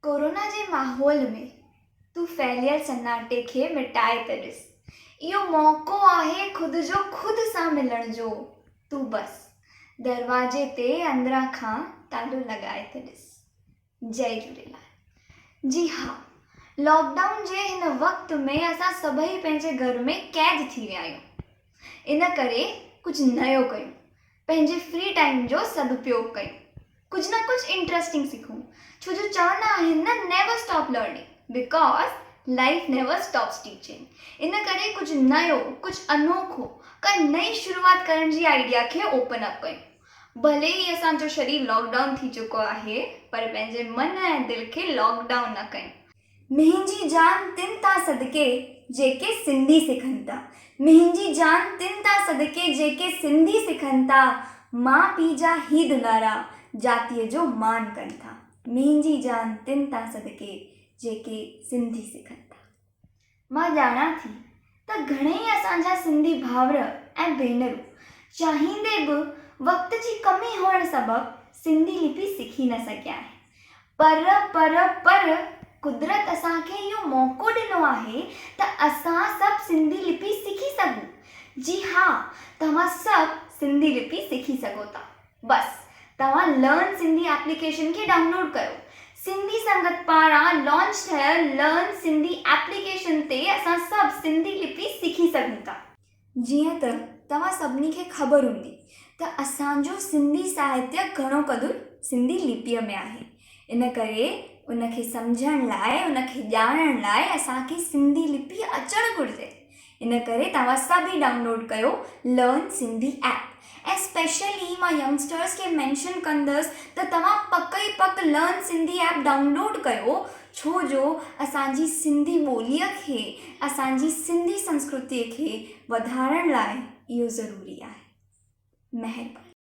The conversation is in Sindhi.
ڪورونا جي ماحول ۾ تون ڦهليل سناٽي کي مٽائي ته ڏس. اهو موقعو آهي خود جو خود سان ملڻ جو. تون بس دروازي تي اندران کان تالو لڳائي ته ڏس. جئي جهوليلال. جي ها لاڪ ڊائون جي هن وقت ۾ اسان سڀئي پنهنجي گهر ۾ قيد ٿي ويا آهيون. ان ڪري ڪجهه نيو ڪيون. پنهنجي فري ٽائيم جو سدپيوگ ڪيون. ڪجهه نه ڪجهه انٽرسٽنگ سکون ڇو جو چوندا آهن نه never stop learning because life never stops teaching ان ڪري ڪجهه نيو ڪجهه انوکو ڪا نئين شروعات ڪرڻ جي آئيڊيا کي اوپن اپ ڪيون ڀلي ئي اسان جو شرير لاڪ ڊائون ٿي چڪو آهي پر پنهنجي من ۽ دل کي لاڪ ڊائون نه ڪيون. منهنجي جان تن تان صدقي جيڪي سنڌي سکن ٿا منهنجي جان تن تان صدقي جيڪي سنڌي سکن ٿا ماء پيء جا هي دلارا جاتيء جو مان ڪن ٿا منهنجي جان تن تان صدقي جيڪي سنڌي سکن ٿا. مان ڄاڻان ٿي ته گهڻئي اسان جا سنڌي ڀائر ۽ ڀينرون چاهيندي به وقت جي ڪمي هئڻ سبب سنڌي لپي سکي نه سگهيا آهن پر پر پر قدرت اسان کي اهو موقعو ڏنو آهي ته اسان سڀ سنڌي لپي سکي سگهون. جي ها توهان سڀ سنڌي لپي سکي سگهو ٿا. بس توهان لرن سنڌي ايپليڪيشن کي ڊائونلوڊ ڪيو. سنڌي سنگت پاران لانچ ٿيل لرن سنڌي ايپليڪيشن تي اسان سڀ سنڌي لپي سکي سگهون ٿا. جيئن ته توهان سڀني کي خبر هوندي ته اسان جو سنڌي ساهتيه گهڻو قدر سنڌي لپيء ۾ آهي، ان ڪري ان کي سمجهڻ لاء، ان کي ڄاڻڻ لاء اسان کي سنڌي لپي اچڻ گهرجي. ان ڪري توهان سڀ ئي ڊائونلوڊ ڪيو لرن سنڌي ايپ ۽ اسپيشلي مان ينگسٽرس کي مينشن ڪندس ته توهان پڪ ئي پڪ لرن سنڌي ايپ ڊائونلوڊ ڪيو ڇو جو اسان جي سنڌي ٻوليء کي، اسان جي سنڌي سنسڪرتيء کي وڌارڻ لاء اهو ضروري آهي. مهرباني.